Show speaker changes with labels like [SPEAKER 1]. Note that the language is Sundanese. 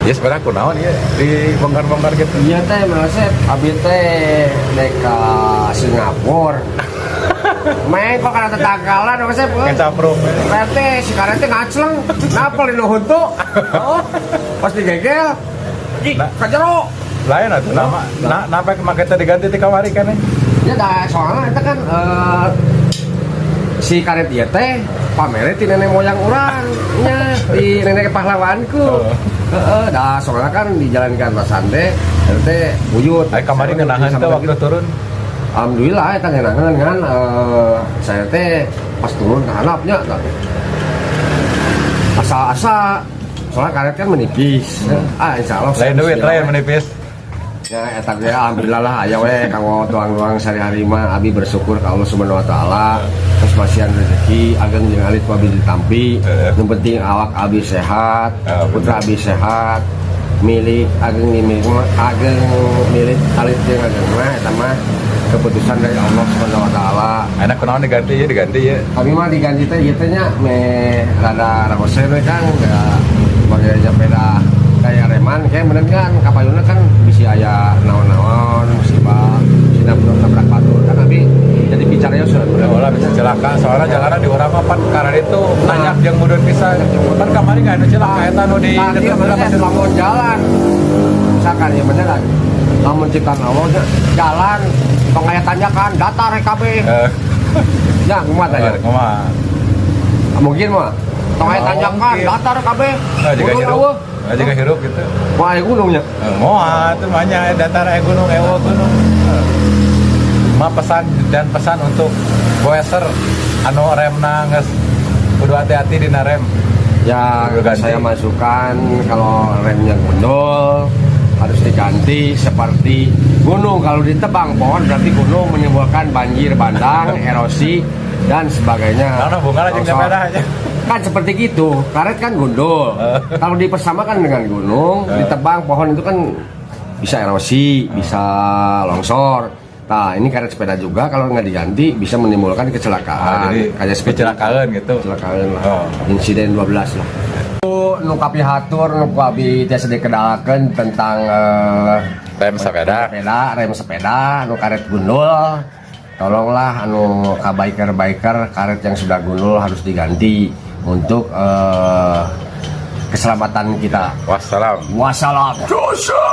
[SPEAKER 1] Ya, sepeda kunaon ya dibongkar-bongkar gitu?
[SPEAKER 2] Iya teh, Mang Asep, abi teh dek ka Singapura. Main kok karena tetanggalan, Mang Asep.
[SPEAKER 1] Ngecapruk.
[SPEAKER 2] Teh si karet teh ngacleng, napel di huntu. Oh, pas digegel, ih,
[SPEAKER 1] Nah.
[SPEAKER 2] ka jero.
[SPEAKER 1] Lain atuh nama nah, napa make teh diganti ti kamari kan?
[SPEAKER 2] Ya dah, soalnya itu kan si karet ieu teh pamere ti nenek moyang urang nya, di nenek pahlawanku.
[SPEAKER 1] Oh.
[SPEAKER 2] Heeh, dah soalnya kan di jalan kantosan teh eta teh buyut.
[SPEAKER 1] Ai kamari ngeunaheun teh waktu turun?
[SPEAKER 2] Alhamdulillah eta ngeunaheun kan, saya teh pas turun ke handapnya asa-asa, soalnya karet kan menipis. Ah, insya Allah.
[SPEAKER 1] Lain duit, lain menipis.
[SPEAKER 2] Ya, eta ge alhamdulillah lah, aya we kanggo tuang-tuang sehari-hari mah abi bersyukur ka Allah Subhanahu wa Taala. Terus masihan rezeki ageng jeung alit ku abi ditampi. Nu penting awak abi sehat, putra abi sehat, milik ageng ni milik mah ageng, milik alit jeung ageng mah eta mah keputusan dari Allah Subhanahu wa Taala.
[SPEAKER 1] Enak kunaon diganti ya, diganti ya?
[SPEAKER 2] Kami mah diganti teh ieu teh nya me rada ragosen we kan, sebagai sepeda kayak reman kayak bener kan, kapayuna kan bisa aya naon-naon musibah, bisa nabrak nabrak batur kan, abi jadi bicara ya.
[SPEAKER 1] Udah lah, bisa celaka soalnya jalanan di urang mah pan karena itu nanjak jeung mudun pisan kan. Kamari nggak ada celaka eta nu di
[SPEAKER 2] Nah, iya bener kan, lamun jalan misalkan ya bener kan, lamun ciptaan Allah nya, jalan tong aya tanjakan datar kabeh. Ya kumaha tanya?
[SPEAKER 1] Kumaha?
[SPEAKER 2] Mungkin mah tong aya tanjakan
[SPEAKER 1] Mungkin.
[SPEAKER 2] Datar kabeh.
[SPEAKER 1] Nah, juga
[SPEAKER 2] Gunung
[SPEAKER 1] hirup.
[SPEAKER 2] eueuh.
[SPEAKER 1] Nah, juga hirup gitu.
[SPEAKER 2] Wah, aya gunungnya.
[SPEAKER 1] Eh, moal tuh banyak datar aya gunung, ewo gunung. Eh. Ma pesan dan pesan untuk goeser anu remna geus kudu hati-hati dina rem.
[SPEAKER 2] Ya,
[SPEAKER 1] Kudu ganti.
[SPEAKER 2] Saya masukkan kalau remnya gundul harus diganti, seperti gunung kalau ditebang pohon berarti gunung menimbulkan banjir bandang, erosi dan sebagainya.
[SPEAKER 1] Karena bunga aja
[SPEAKER 2] Longsor.
[SPEAKER 1] Sepeda aja.
[SPEAKER 2] Kan seperti gitu, karet kan gundul. Kalau dipersamakan dengan gunung, ditebang pohon itu kan bisa erosi, bisa longsor. Nah, ini karet sepeda juga kalau nggak diganti bisa menimbulkan kecelakaan.
[SPEAKER 1] Ah, jadi
[SPEAKER 2] kayak seperti
[SPEAKER 1] kecelakaan gitu.
[SPEAKER 2] Kecelakaan lah.
[SPEAKER 1] Oh.
[SPEAKER 2] Insiden 12 lah. Nu kapihatur nu ku abi tiasa dikedalakeun tentang
[SPEAKER 1] rem sepeda.
[SPEAKER 2] Sepeda, rem sepeda, nu karet gundul. Tolonglah anu ka biker-biker, karet yang sudah gundul harus diganti untuk keselamatan kita.
[SPEAKER 1] Wassalam.
[SPEAKER 2] Wassalam. Dosa.